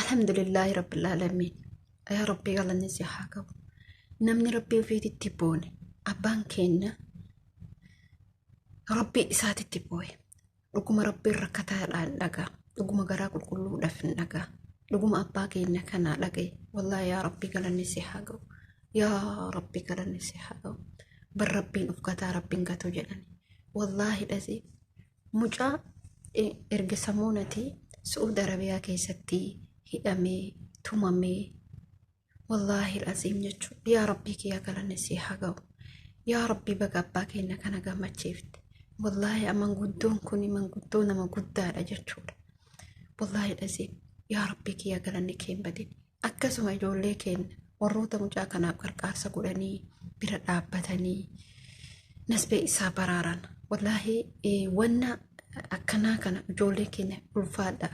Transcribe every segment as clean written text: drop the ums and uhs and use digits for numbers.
Alhamdulillaahi rabbil aalamiin. Yaa Rabbii galanni si haa gahu. Namni Rabbii ofiititti boone abbaan keenya Rabbii isaatitti booye. Dhuguma Rabbiin rakkataadhaan dhagaa. Dhuguma garaa qulqulluudhaaf hin dhagaa. Dhuguma abbaa keenya kanaa dhagaye. Wallaahi yaa Rabbii galanni si haa gahu. Yaa Rabbii galanni si haa gahu. Bar Rabbiin of gataa Rabbiin gatu jedhani. Wallaahi dhasee mucaa erga samuunati Su'uud Arabiyaa keessatti hidhamee tumamee wallaahi aziim jechuudha. Yaa Rabbii kiyyaa galanni si haa ga'u. Yaa Rabbii baga abbaa keenya kana gammachiifte. Wallaahi manguddoon kun manguddoo nama guddaadha jechuudha. Wallaahi aziim yaa Rabbii kiyyaa galanni kee hin badin. Akkasuma ijoollee keenya warroota mucaa kanaaf qarqaarsa godhanii bira dhaabbatanii nasbee isaa baraaran. Wallaahi wanna akkanaa kana ijoollee keenya ulfaadha.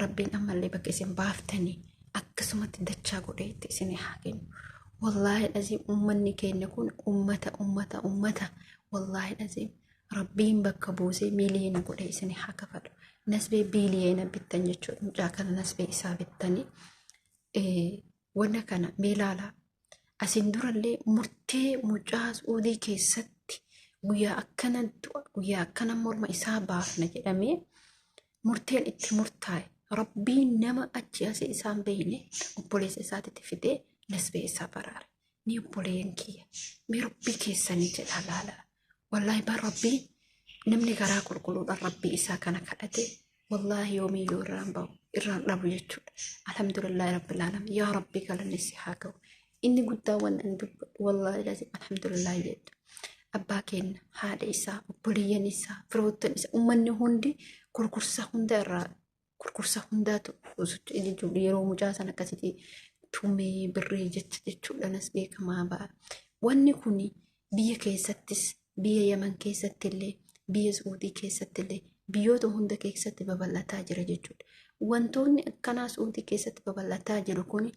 Rabbiin ammallee bakka isin baaftanii akkasumatti dachaa godhee itti isin haa kennu. Wallaahi aziim uummanni keenya kun ummata ummata ummata wallaahi aziim Rabbiin bakka buusee miiliyoona godhee isin haa kafalu. Nasbee biiliyoona bittan jechuudha. Mucaa kana nasbee isaa bittanii wanna kana mee ilaalaa. Asiin durallee murtee mucaa Suudii keessatti guyyaa akkana du'a guyyaa akkana morma isaa baafna jedhamee murteen itti murtaa'e Rabbiin nama achi asii isaan beekne obboleessa isaatitti fidee nasbee isaa baraare. Ni obboleeyyan kiyya mee Rabbii keessanii jedhaa laalaa. Wallaahi bar Rabbii namni garaa qulqulluudhaan Rabbii isaa kana kadhate wallaahi yoomiyyuu irraan ba'u irraan dhabu jechuudha. Alhamdulillaahi Rabbil aalamiin yaa Rabbii galanni si haa ga'u. Inni guddaa waan ani dubbadhu wallaahi lazim alhamdulillaahi jedhu. Abbaa keenya haadha isaa obboleeyyan isaa firoottan isaa uummanni hundi gurgursa hunda irraa gurgursa hundaatu socho'e jechuudha. Yeroo mucaa sana akkasitti tumee birrii jecha jechuudhaanis beekamaa ba'a. Wanni kun biyya keessattis biyya Yaman keessatti illee biyya Suudii keessatti illee biyyoota hunda keessatti babal'ataa jira jechuudha. Wantoonni akkanaa Suudii keessatti babal'ataa jiru kun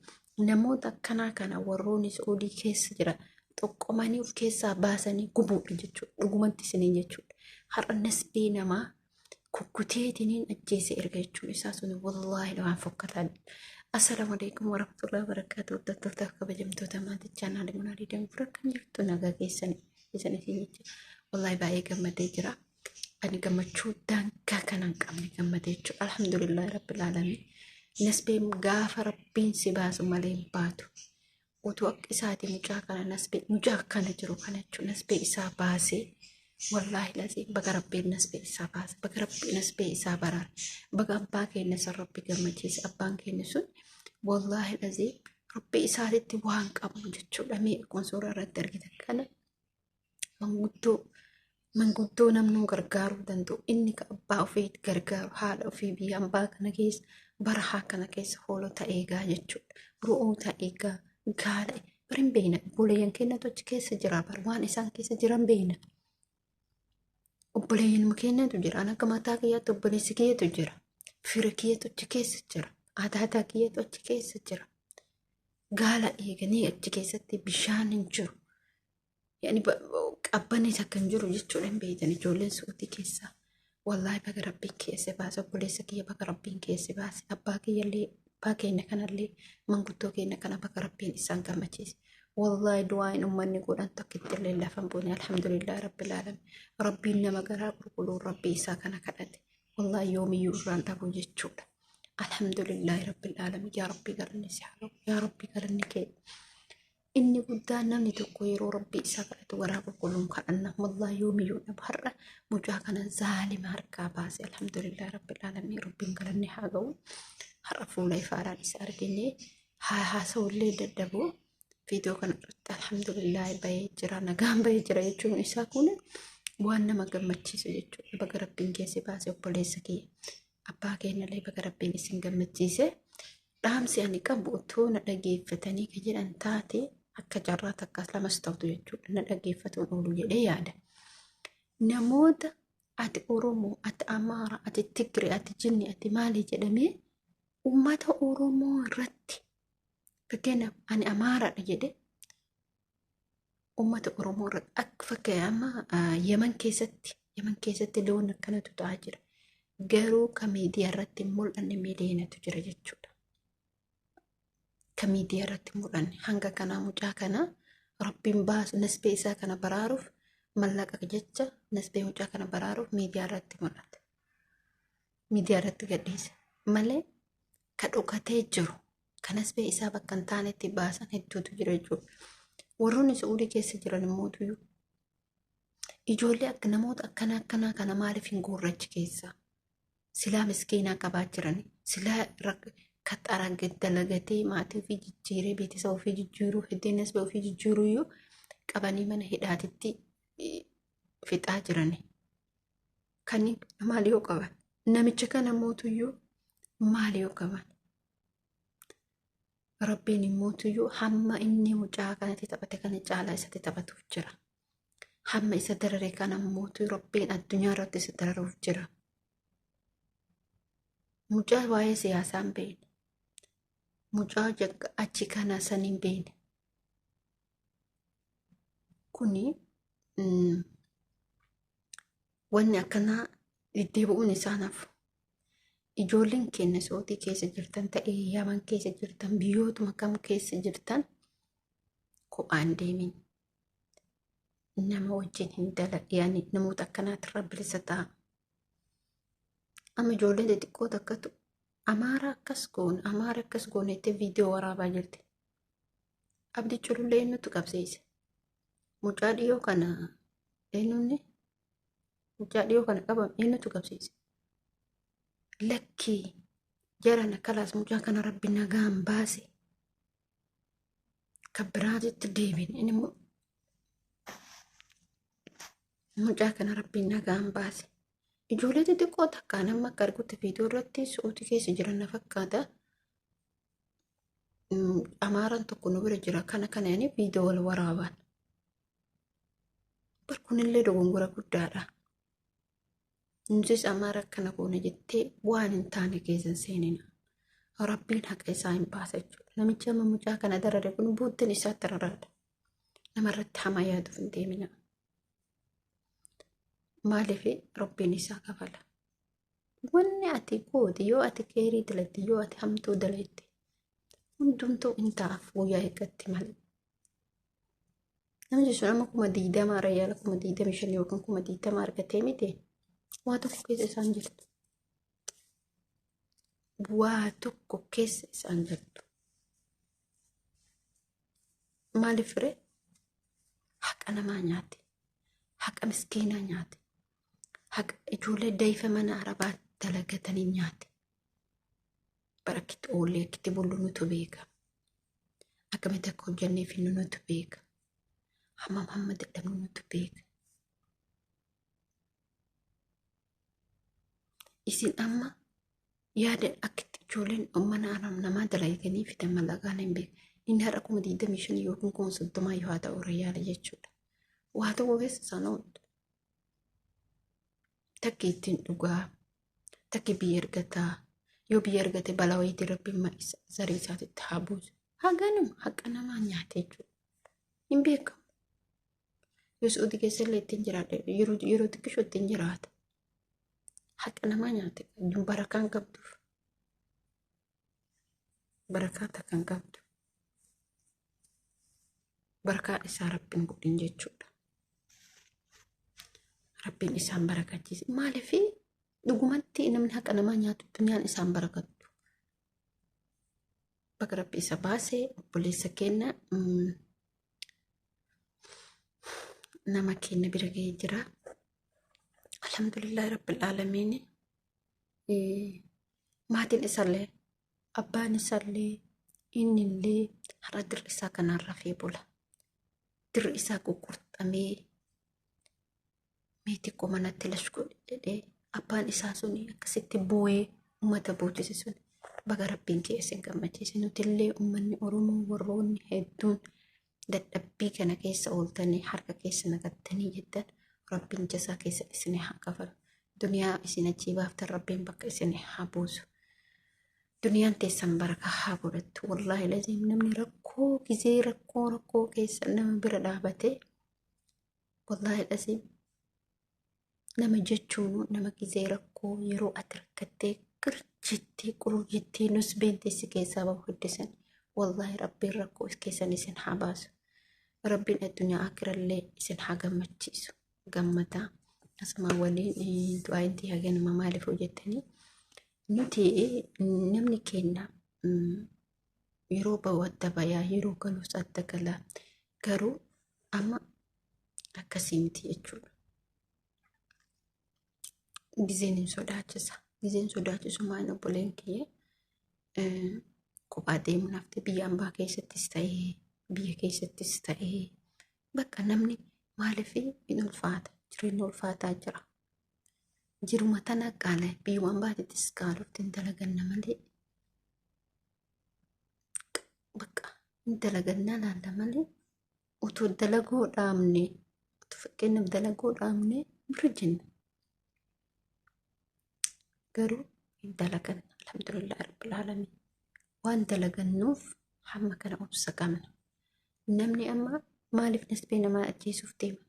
namoota akkanaa kana warroonni Suudii keessa jira xoqqomanii of keessaa baasanii gubuudha jechuudha. Dhugumatti isiniin jechuudha. Har'a nasbii namaa kukkuteetiniin ajjeese erga jechuun isaa sun wallaahi waan fokkataa. Assalaamu alaikum warahmatullahi wabarakatuh. Hordoftoota kabajamtoota maatii chaanaalii Munaa Danfura akkam jirtu nagaa keessan isin isin jecha wallaahi baay'ee gammadee jira. Ani gammachuu daangaa kana hin qabne gammadee jechuudha. Alhamdulillahi rabbil aalamiin. Nasbeen gaafa rabbiin si baasu malee hin baatu. Utuu akka isaati mucaa kana nasbee mucaa akkana jiru kana jechuun nasbee isaa baasee wallaahi lazii baga rabbiin nasbee isaa baase baga rabbiin nasbee isaa baraare baga abbaa keenya san rabbi gammachiise abbaan keenya sun wallaahi lazii rabbi isaatitti waan qabu jechuudha mee akkuma suuraa irratti argitan kana manguddoo manguddoo namnuu gargaaruu danda'u inni ka abbaa ofii gargaaru haadha ofii biyya ambaa kana keessa barahaa kana keessa hoolota eegaa jechuudha ru'oota eegaa gaala barin beeyna obboleeyyan keenyatu achi keessa jira bar waan isaan keessa jiran beeyna obboleeyyan keenyatu jira an akka mataa kiyyaatti obboleessi kiyyatu jira fira kiyyatu achi keessa jira ataataa kiyyatu achi keessa jira gaala eeganii achi keessatti bishaan hin jiru Yani qabbanni takka hin jiru jechuudha hin beektan ijoolleen suutii keessaa. Wallaahi baga rabbiin keessa baase obboleessa kiyya baga rabbiin keessa baase abbaa kiyyallee abbaa keenya kanallee manguddoo keenya kana baga rabbiin isaan gammachiise. Wallaahi du'aayin uummanni godhan tokkitti illee lafa hin buune alhamdulillah rabbil aalamiin. Rabbiin nama garaa qulqulluu rabbii isaa kana kadhate. Wallaahi yoomiyyuu irraan dhabu jechuudha. Alhamdulillah rabbil aalamiin yaa rabbii galanni si haa ga'u yaa rabbii galanni kee. Inni guddaan namni tokko yeroo rabbii isaa kadhatu garaa qulqulluun kadhanna. Wallaahi yoomiyyuu dhabu har'a mucaa kana zaalima harkaa baase alhamdulillah rabbil aalamiin rabbiin galanni haa ga'u. Har'a fuula ifaadhaan isa argine haa haasa'ullee dadhabu. Viidiyoo kana irratti alhamdulillah bahee jira nagaan bahee jira jechuun isaa kun waan nama gammachiisu jechuudha. Baga rabbiin keessa baase obboleessa kiyya. Abbaa keenyallee baga rabbiin isin gammachiise. Dhaamsi ani qabu otoo na dhageeffatanii ka jedhan taate akka carraa takkaas lamas ta'utu jechuudha. Na dhageeffatuun oolu jedhee yaada. Namoota ati Oromoo, ati Amaara, ati Tigire, ati Jinni, ati maali jedhamee uummata Oromoo irratti fakkeenyaaf ani Amaaraadha jedhee uummata Oromoo irratti akka fakkeenya amma Yaman keessatti loon akkanatu ta'aa jira. Garuu ka miidiyaa irratti hin mul'anne miiliyoonatu jira jechuudha. Ka miidiyaa irratti mul'anne hanga kanaa mucaa kana Rabbiin baasu nasbee isaa kana baraaruuf mallaqa jecha nasbee mucaa kana baraaruuf miidiyaa irratti mul'ate. Miidiyaa irratti gadhiise malee ka dhokatee jiru ka nasbee isaa bakka hin taanetti baasan hedduutu jira jechuudha. Warroonni Su'uudii keessa jiran immoo ijoollee akka namoota akkanaa akkanaa kana maaliif hin guurrachi keessa? Silaa miskiinaa qabaa jiran silaa kaxara dalagatee maatii ofii jijjiiree beeksisa ofii jijjiiruu heddeen nasbee ofii jijjiiruu iyyuu qabanii mana hidhaatitti fixaa jirani. Kan maal yoo qaban? Namicha kana mootuyyuu maal yoo qaban? Rabbiin immootuyyuu hamma inni mucaa kanatti taphate kana caalaa isatti taphatuuf jira. Hamma isa darare kana mootu Rabbiin addunyaa irratti isa dararuuf jira. Mucaa waa'ee siyaasaa hin beekne. Mucaa achi kana san hin beekne. Kuni wanni akkanaa deddeebi'uun isaa nafu. Ijoolleen keenya Su'uudii keessa jirtan ta'ee Yaman keessa jirtan biyyootuma kam keessa jirtan kophaan deemin. Nama wajjin hin dalagiyaani namoota akkanaatirra bilisa ta'a. Amma ijoolleen xixiqqoo takkatu Amaara akkas goone Amaara akkas goone jettee viidiyoo waraabaa jirti. Abdii culullee eenyutu qabsiise? Mucaa dhiyoo kana eenyuun mucaa dhiyoo kana qabame eenyutu qabsiise? Lakkii jarana kalaas mucaa kana rabbi nagaan baase. Kan biraatitti deebiin inni immoo mucaa kana rabbiin nagaan baase. Ijoollee xixiqqoo takkaan amma akka argutti viidiyoo irratti su'uuti keessa jiran na fakkaata. Amaaraan tokko nu bira jira kana kana jedhanii viidiyoo wal waraaban. Bar kunillee dogongora guddaadha. Nutis Amaara akkana goona jettee waan hin taane keessa hin seenina. Rabbiin haqa isaa hin baasa jechuudha. Namichi amma mucaa kana darare kun buuttiin isaatti raraadha. Namarratti hamaa yaaduuf hin deemina. Maaliif Rabbiin isaa kafala. Wanni ati goote yoo ati keerii dalagde yoo ati hamtuu dalagde hundumtuu hin ta'aaf guyyaa eeggatti malee. Namni sun amma 20,000 rayyaala 25,000 yookiin 20,000 argatee miti waa tokko keessa isaan jirtu. Waa tokko keessa isaan jirtu. Maaliif ree? Haqa namaa nyaate. Haqa miskiinaa nyaate. Haqa ijoollee dayfa mana arabaa dalagatanii nyaate. Barakkitti oollee akkitti bullu nutu beeka. Akkamitti akka hojjannee finnu nutu beeka. Hammam hamma dadhabnu nutu beeka. Isin amma yaada akkitti ijoolleen mana namaa dalaganii fidan mallaqaan hin beeku. Inni har'a 25,000 yookiin 30,000 yoo haa ta'u yaala jechuudha. Waa tokko keessa isaan ooltu. Takki ittiin dhugaa, takki biyya ergataa, yoo biyya ergate balaa wayiitii rabbiin zarii isaatitti haa buusu. Haganuma haqa namaa nyaate jechuudha. Hin beekamu. Yoo Su'uudii keessa illee ittiin jiraadha. Yeroo xiqqishoo ittiin jiraata. Haqa namaa nyaate barakaan qabduuf. Barakaa takka hin qabdu. Barakaa isaa rabbiin godhin jechuudha. Rabbiin isaan barakachiise. Maaliif dhugumatti namni haqa namaa nyaatu duniyaan isaan barakattu. Bakka rabbi isa baase obboleessa keenya nama keenya bira ga'ee jira. Alhamdulillahi rabbil aalamiin. Maatiin isaallee abbaan isaallee innillee har'a dirri isaa kanaan rafee bula. Dirri isaa ququrxamee mee xiqqoo manatti lash godhe jedhee abbaan isaa suni akkasitti boo'ee uummata boochise sun baga rabbiin kee isin gammachiise. Nutillee uummanni Oromoo warroonni hedduun dadhabbii kana keessa ooltanii harka keessa naqattanii jettan rabbiin jasaa keessa isin haa kafalu. Duniyaa isin achii baaftan rabbiin bakka isin haa buusu. Duniyaan teessan barakaa haa godhattu. Wallaahi laziim namni rakkoo gizee rakkoo rakkoo keessa nama bira dhaabatee wallaahi laziim nama jechuun nama gizee rakkoo yeroo ati rakkattee qir jettee quruu jettee nus beenteessi keessaa bahu hiddisan Wallaahi Rabbiin rakkoo keessan isin haa baasu. Rabbiin addunyaa akirallee isin haa gammachiisu. Gammataa. Asuma waliin du'aa inti haganuma maaliif hojjettanii nuti namni keenya yeroo bahu adda bayaa, yeroo galus adda galaa, garuu amma akkasii miti jechuudha. Gizeen hin sodaachisa. Gizeen sodaachisu maal, obboleen kiyya, kophaa deemuun hafte. Biyya ambaa keessattis ta'ee biyya keessattis ta'ee bakka namni maaliif hin ulfaata, jireenya ulfaataa jira. Jiruma tana qaala, biyyuma ambaatittis qaalofti. Hin dalaganna malee, bakka hin dalagannaa laalla malee, otoo dalaguu dhaabne, otoo fakkeenyaaf dalaguu dhaabne bira jenna. Garuu hin dalaganna, alhamdulillah rabbil alamin. Waan dalagannuuf hamma kana obsa qabna. Namni amma maaliif nasbee namaa ajjeesuuf deema?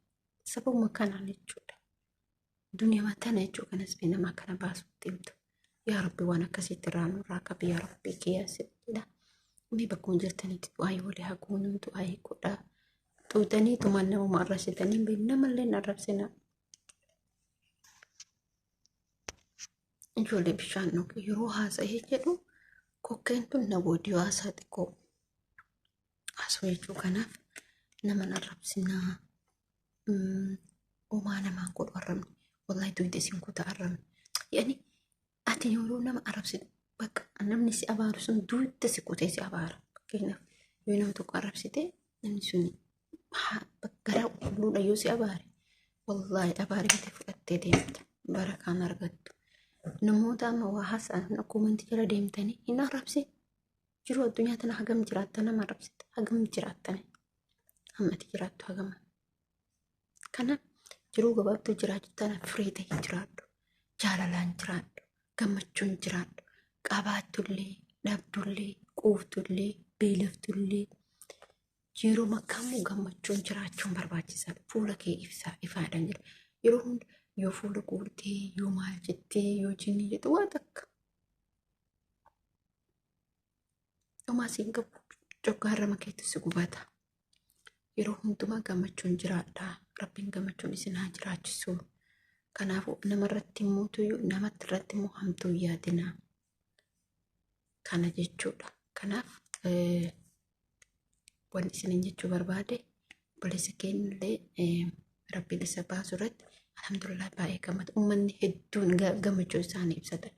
Sababuma kanaan jechuudha. Duniyaa tana jechuu kan nasbee namaa kana baasuuf deemtu. Yaa Rabbi, waan akkasiitti irraa nurraa qabi, yaa Rabbi kiyyaasitidha. Mee bakkuma jirtanitti du'aa walii haa goonuu, du'aa godhaa. Xuuxanii tumaan namuma arrabsitanii hin beeknu, namallee hin arrabsinaa. Ijoollee bishaan dhuge. Yeroo haasa'ee jedhu kokkeen tun na boodii haasaa xiqqoo haasoo jechuu. Kanaaf nama hin arrabsinaa. Homaa namaan godhu arrabni. Wallahi duyda isin kuta arrabni. Yani ati yeroo nama arrabsitu bakka namni si abaaru sun duyda si kutee si abaara. Fakkeenyaaf yoo nama tokko arrabsite, namni sun garaa qulqulluudha yoo si abaare, wallahi abaarinte fudhattee deemta. Barakaan argattu. Namoota amma waa haasa'an comment jala deemtanii hin arrabsin. Jiru addunyaa tana hagam jiraatta nama arrabsite, hagam jiraattani, hammati jiraattu hagam. Kanaaf jiruu gabaabtuu jiraachuu tana firii ta'ee jiraadhu. Jaalalaan jiraadhu. Gammachuun jiraadhu. Qabaattullee, dhabdullee, quuftullee, beelaftullee, yeroo kamuu gammachuun jiraachuun barbaachisaadha. Fuula kee ibsaa ifaadhaan jira. Yeroo hunda yoo fuula guurtee, yoo maal jettee, yoo jinni jettu, waan takka. Dhumaa siin qabu, coggaarrama keetu si gubata. Yeroo hundumaa gammachuun jiraadha. Rabbiin gammachuun isin haa jiraachisu. Kanaafuu namarratti immoo namatti irratti immoo hamtuu hin yaadina. Kana jechuudha. Kanaaf wanni isiniin jechuu barbaade, obboleessa keenyallee Rabbiin isa baasu irratti alhamdulillah baay'ee gammadu. Uummanni hedduun gammachuu isaanii ibsatan.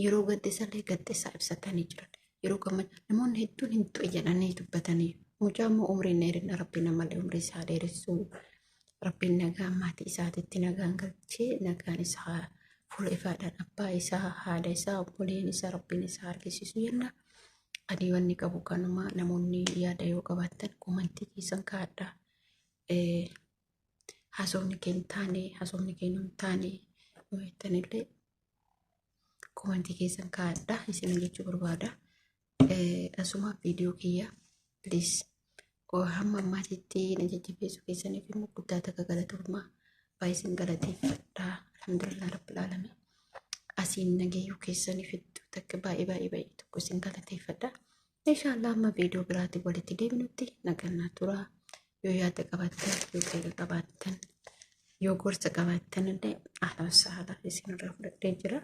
Yeroo gadda isallee gadda isaa ibsatanii jiran. Yeroo gammachuu namoonni hedduun hin du'e jedhanii dubbatanii. Mucaa immoo umriin dheerina, Rabbiin ammallee umrii isaa dheeressuu. Rabbiin nagaan maatii isaatitti nagaan galchee, nagaan isaa fuula ifaadhaan abbaa isaa, haadha isaa, obboleen isaa Rabbiin isaa argisiisu jenna. Ani wanni qabu kanuma. Namoonni yaada yoo qabaattan comment keessan kaa'adhaa. Haasofni kee hin taane, haasofni kee hin taane yoo jettanillee comment keessan kaa'adhaa isin jechuu barbaada. Asuma viidiyoo kiyya please hamma ammaatitti na jajjabeessuu keessaniif immoo guddaa takka galatoomaa, baay'ee isin galateeffadha. Alhamdulillah rabbil alamin. Asiin nageeyyuu keessaniif hedduu takka baay'ee baay'ee baay'ee tokko isin galateeffadha. Inshaallah amma viidiyoo biraatiin walitti deebinutti nagannaa tura. Yoo yaada qabaattan, yoo qeeqa qabaattan, yoo gorsa qabaattan illee ahlan sahlan isinirraa fudhadhee jira.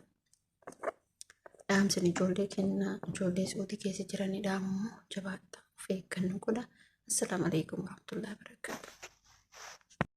Dhaamsin ijoollee kennaa, ijoollee suutii keessa jiranidha ammoo jabaadha, of eeggannoo godha. Assalaamu alaikum warahmatullahi wabarakatuh.